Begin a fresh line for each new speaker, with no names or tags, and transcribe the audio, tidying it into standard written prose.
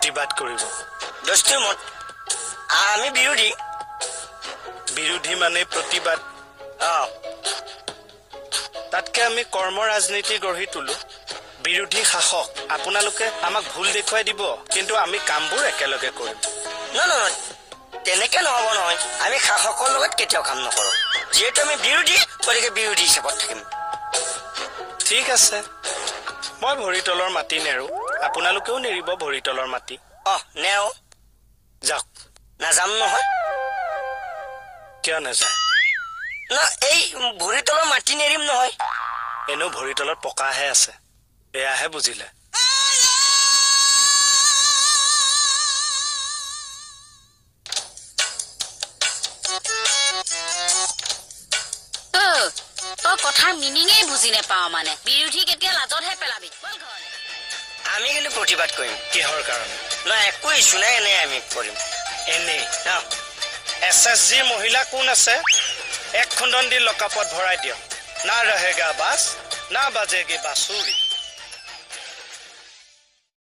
প্ৰতিবাদ কৰিব।
দস্তুৰ মত আমি বিৰোধী।
বিৰোধী মানে প্ৰতিবাদ।
অঁ।
তাতকে আমি কৰ্ম ৰাজনীতি গঢ়ি তোলো। বিৰোধী শাসক, আপোনালোকে আমাক ভুল দেখুৱাই দিব, কিন্তু আমি কামবোৰ একেলগে কৰিম।
নহয় নহয়, তেনেকে নহ'ব নহয়। আমি শাসকৰ লগত কেতিয়াও কাম নকৰোঁ। যিহেতু আমি বিৰোধী, গতিকে বিৰোধী হিচাপত থাকিম।
ঠিক আছে, মই ভৰি তলৰ মাটি নেৰো, আপোনালোকেও নেৰিব ভৰি তলৰ মাটি।
অঁ, নেও।
যাওক।
নাযাম নহয়।
কিয় নাযায়?
না, এই ভৰি তলৰ মাটি নেৰিম নহয়।
এনেও ভৰি তলত পকাহে আছে, বেয়াহে বুজিলে।
তই কথাৰ মিনিঙেই বুজি নেপাৱ মানে। বিৰোধীক এতিয়া লাজতহে পেলাবি।
আমি কিন্তু প্ৰতিবাদ কৰিম।
কিহৰ কাৰণে?
নাই, একো ইছ্যু নাই, এনেই আমি কৰিম।
এনেই?
অঁ।
এছ এছ জিৰ মহিলা কোন আছে? এক খুন্দন দি লকাপত ভৰাই দিয়ক। না ৰহেগা বাছ, না বাজেগে বাঁচুৰি।